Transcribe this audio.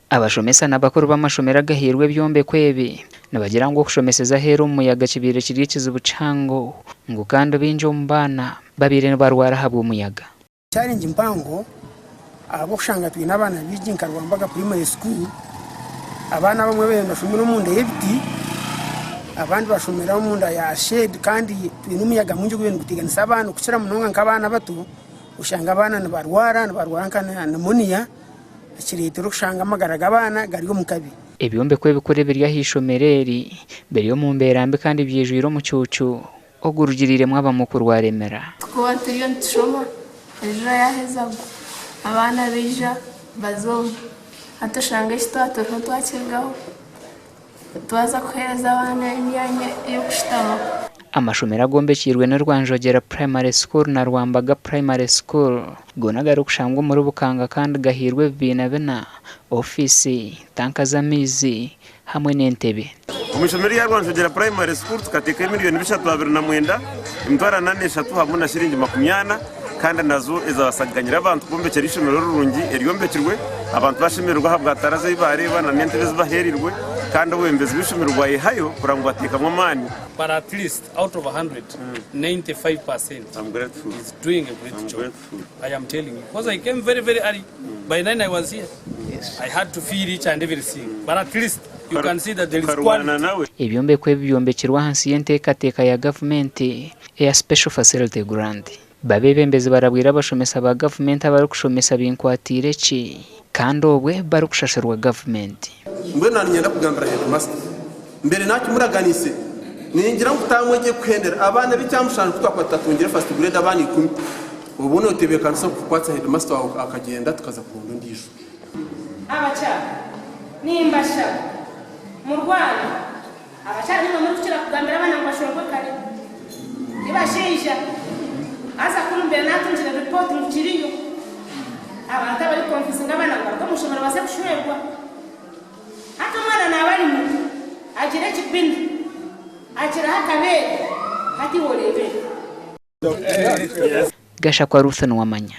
Abashomesa n'abakuru b'amashomero agahairwe ebyombeko ebi nibagira ngu okushomeseza aheeru omu muyaga kibaire kiri ekizibu kihango ngu kandi baingi omu baana babaire nibarwara ahabw'omuyaga. Challenge mpango ahabw'okushanga twine abaana baingi nka Rwambaga Primary School, abaana abamwe babaire nibashomera omunda y'ebiti, abandi bashomera omunda ya shade kandi twine omuyaga mwingi ogubaire niguteganisa abaana okukira munonga nk'abaana abato, oshanga abaana nibarwara, nibarwara nka pneumonia ekireetera okushanga amagara g'abaana gari omu kabi. Ebyombeko ebikuru ebiri aha ishomero eri biri omu mbeera mbi kandi byijwire omucuucu ogurugiriiremu abamwe kurwara emira. Tukuba turiyo nitushoma enjura yaaheza kugwa abaana baija baza omu hati oshanga eki twaba turiho twakirugaho twaza kuheereza abaana emyanya ey'okushutamaho. Amashomero agombekiirwe ni Rwanjogyera Primary School na Rwambaga Primary School goona garikushangwa omuri Bukanga kandi gahairwe ebibiina bina, ofiisi, tanka z'amaizi hamwe n'entebe. Omu ishomero rya Rwanjogyera Primary School tukateekayo miriyoni 329, 403 hamwe na shiringi 40 kandi nazo ezabaasaganyire abantu kwombekyera eishomero rirungi eryombekirwe abantu bashemererwa ahabwa taraza ei baareeba na n'entebe ezi baheereirwe kandi obwebembezi bw'eishomero bwayehayo kureba ngu bateekamu amaani. But at least out of 100, 95% is doing a great job. I am telling you because I came very very early. By 9 I was here. I had to feel each and everything. But at least you can see that there is quality. Ebyombeko ebi byombekirwe ahansi y'enteekateeka ya gavumenti eya Special Facility Grant. Babeebembezi barabwire abashomesa ba gavumenti abarikushomesa binkwatiire ki kandi obwe barikushashurwa gavumenti. Mbwenu na niinyenda kugambira heedimasita mbere naakimuraganiise ningira ngu taamu egi ekuhendera abaana b'ekyamushanju ku twakuba tutatungire fasiti gureedi abaana ikumi obwo nootebeekanisa kukwatsa heedimasita waawe akagyenda tukaza kuronda ondiijo. Abakyara, nimbashaba murwane. Abakyara nimwe murikukira kugambira abaana ngu bashwerwe kare. Ti bashaija. Haza kunu mbaire natungire report ngu kiriyo. Abantu abari kuconfusinga abaana ngu baruge omu ishomero baze kushwerwa. Hati omwana naaba ari muto, agira ekibina, agiraho akabeere, hati iwe oreeba ebi. Gashakwa Ruth Nuwamanya.